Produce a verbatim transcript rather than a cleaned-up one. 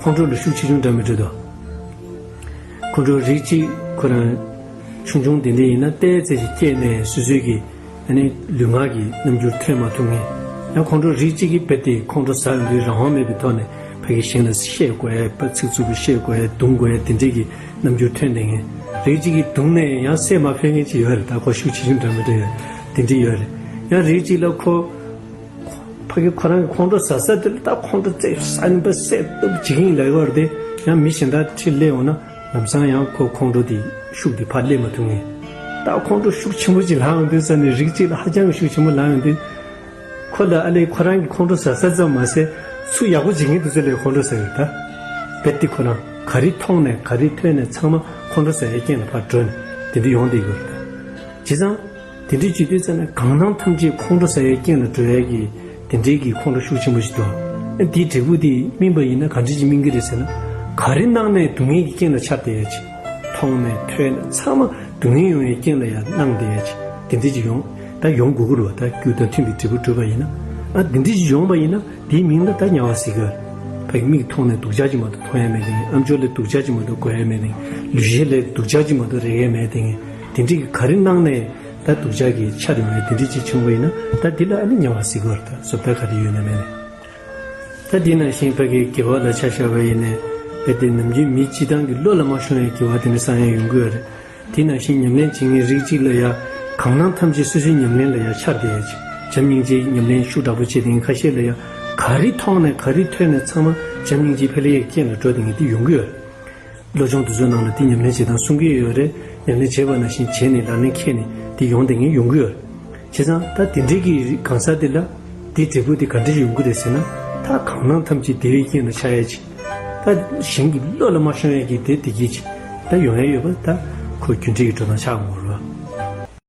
ཁོང་ཁྲོ་ལ་ཤུགས་ཆེ་ཆུང་འདྲ་མི་འདྲ་འདུག་ཁོང་ཁྲོ་རིགས་གཅིག་ཁོ་རང་ཆུང་ཆུང་དེ་འདྲ་ཡིན་ན་ཏོག་ཙམ་ཞིག་སྐྱེས་ནས་སོ་སོའི་གི་ཨ་ནི་ལུས་ངག་གི་རྣམ་འགྱུར་ཐོན་མ་ཐུབ་མཁན། ཡང་ཁོང་ཁྲོ་རིགས་གཅིག་གིས་རྦད་དེ་ཁོང་ཁྲོ་ཟ་ཡོང་དུས་རང་དབང་མེད་པའི་ཐོག་ནས་ཕ་གི་གཞན་ལ་བཤད་དགོས་ཡ། ཚིག་རྩུབ་པོ་བཤད་དགོས་ཡ། རྡུང་དགོས་ཡ། དེ་འདྲའི་གི་རྣམ་འགྱུར་ཐོན་བསྡད་མཁན། རིགས་གཅིག་གིས་རྡུང་ནས་ཡང་སེམས་མ་ཕན་མཁན་ཅིག་ཡོད་རེད། ད་ཁོ་ཤུགས་ཆེ་ཆུང་འདྲ་མི་འདྲ་ཡོད། དེ་འདྲ་ཡོད་རེད། ཡང་རིགས་གཅིག་ལ་ཁོ་ཕ་གི་ཁོ་རང་གི་ཁོང་ཁྲོ་ཟ་ས་དེ་ལ་ད་ཁོང་ཁྲོ་ཟ་ས་ནི་པ་སེ་སྟོབས་བྱེད་ཀྱི་ཡིན་ལབ་ཡོད་རེད་དེ། ཡང་མི་གཞན་དག་ཁྲིད་སླེབས་འོང་ན་ལམ་སང་ཡང་ཁོ་ཁོང་ཁྲོ་དེ་ཤུགས་དེ་ཕར་སླེབས་མ་ཐུབ་མཁན། ད་ཁོང་ཁྲོ་ཤུགས་ཆེན་པོ་ཅིག་ལངས་ཡོང་དུས་ཙ་ནས་རིགས་གཅིག་ལ་ཧ་ཅང་གི་ཤུགས་ཆེན་པོ་ལངས་ཡོང་དུས། ཁོ་ལ་ཨ་ལས་ཁོ་རང་གི་ཁོང་ཁྲོ་ཟ་ས་ཙམ་མ་ཟད་ཚུར་ཡག་པོ་བྱེད་མཁན་དེ་ཚོ་ལ་ཁོང་ཁྲོ་ཟ་ཡོད་ད། རྦད་དེ་ཁོ་རང་ག་རེ་མཐོང་ནས་ག་རེ་ཐོས་ནས་ཚང་མ་ཁོང་ཁྲོ་ཟ་ཡའི་རྐྱེན་ལ་ཕར་འགྲོ་ནས་དེ་འདྲ་ཡོང་བསྡད་ཡོད་རེད་ད། བྱས་ཙང་། དེ་འདྲའི་བྱེད་དུས་ཙམ་ནས་གང་སྣང་ཐམས་ཅད་ཁོང་ཁྲོ་ཟ་ཡའི་རྐྱེན་ལ་འགྲོ་ཡ་གི་དེ་འདྲའི་གི་ཁོང་ཁྲོ་ཤུགས་ཆེན་པོ་ཞིག་འདུག་ཨ་དེའི་འབྲས་བུ་དེ་སྨིན་པ་ཡིན་ན་ག་འདྲ་ཅིག་སྨིན་གྱི་རེད་ཟེར་ན། ག་རེ་གནང་ནས་སྡུག་བསྔལ་གྱི་རྐྱེན་ལ་ཆགས་བསྡད་ཡ་ཅིག་མཐོང་ནས་ཐོས་ནས་ཚང་མ་སྡུག་བསྔལ་ཡོང་ཡའི་རྐྱེན་ལ་ཡང་གནང་བསྡད་ཡ་ཅིག་དེ་འདྲ་ཅིག་ཡོང་ད་ཡོང་དགོས་ཀྱི་རེད་བ། ད་རྒྱུ་དང་མཐུན་པའི་འབྲས་བུ་བསྒྲུབས་པ་ཡིན་ན། ཨ་དེ་འདྲ་ཅིག་ཡོང་པ་ཡིན་ན་དེའི་མིང་ལ་ད་དམྱལ་བ་ཟེར་གྱི་ཡོད་རེད། ཕ་གི་མིག་མཐོང་ནས་སྡུག་ཅག་ཅིག་མ་གཏོགས་མཐོང་ཡ་མེད་དེ། ཨམ་ཅོག་ལས་སྡུག་ཅག་ཅིག་མ་གཏོགས་གོ་ཡ་མེད་དེ། ལུས་ཤེས་ལས་སྡུག་ཅག་ཅིག་མ་གཏོགས་རེག་ཡ་མེད་དེ། དེ་འདྲ་གི་ག་རེ་གནང་ནས། ད་སྡུག་ཅག་གི་ཆ་རེ་ཡོང་ཡ་དེ་འདྲ་ཅིག་བྱུང་བ་ཡིན་ན། ད་འདི་ལ་ཨ་ནི་དམྱལ་བ་ཟེར་གྱི་ཡོད་རེད། ད་བཟོ་ལྟ་ག་རེ་ཡོད་ན་མེད་ན། ད་འདི་ནང་བཞིན་ཕ་གི་དགེ་བ་ལ་ཆ་བཞག་པ་ཡིན་ནའི། རྦད་དེ་ནམ་རྒྱུན་མི་སྤྱིར་བཏང་གི་བློ་ལ་མ་ཤོང་བའི་དགེ་བ་དེ་འདྲ་བསགས་ཡ་ཡོང་གི་ཡོད་རེད། དེ་ནང་བཞིན་ཉམས་ལེན་བྱེད་མཁན་རིགས་གཅིག་ལ་ཡ། གང་སྣང་ཐམས་ཅད་སོ་སོའི་ཉམས་ལེན་ལ་ཡ་འཆར་བསྡད་ཡ་ཅིག་བྱམས་སྙིང་རྗེའི་ཉམས་ལེན་ཤུགས་དྲག་པོ་བྱེད་མཁན་ཁ་ཤས་ལ་ཡ། ག་རེ་མཐོང་ནས་ག་རེ་ཐོས་ནས་ཚང་མ་བྱམས་སྙིང་རྗེ་འཕེལ་ཡའི་རྐྱེན་ལ་འགྲོ་བསྡད་མཁན་དེ་ཡོང་གི་ཡོད་རེད། བློ་སྦྱོང་དེ་ཚོའི་ནང་ལ་དེ་ཉམས་ལེན་བྱེད་སྟངས་གསུང་གི་ཡོད་རེད། ཉམས་ལེན་བྱས་པ་ནང་བཞིན་བྱས་ནས་ལག་ལེན་འཁྱེར་ནས་དེ་ཡོང་བསྡད་མཁན་ཡོང་གི་ཡོད་རེད། བྱས་ཙང་ད་དེ་འདྲའི་གི་གང་ཟག་དེ་ལ་དེའི་འབྲས་བུ་དེ་ག་འདྲ་ཞིག་ཡོང་གི་རེད་ཟེར་ན། ད་གང་སྣང་ཐམས་ཅད་བདེ་བའི་རྐྱེན་ལ་ཆགས་ཡ་ཅིག་ད་གཞན་གྱི་བློ་ལ་མ་ཤོང་ཡ་གི་དེ་བདེ་སྐྱིད་ཅིག་ད་ཡོང་ཡ་ཡོད་པ། ད་ཁོ་རྒྱུ་འབྲས་ཀྱི་འགྲོ་སྟངས་ཆགས་འོང་གི་རེད།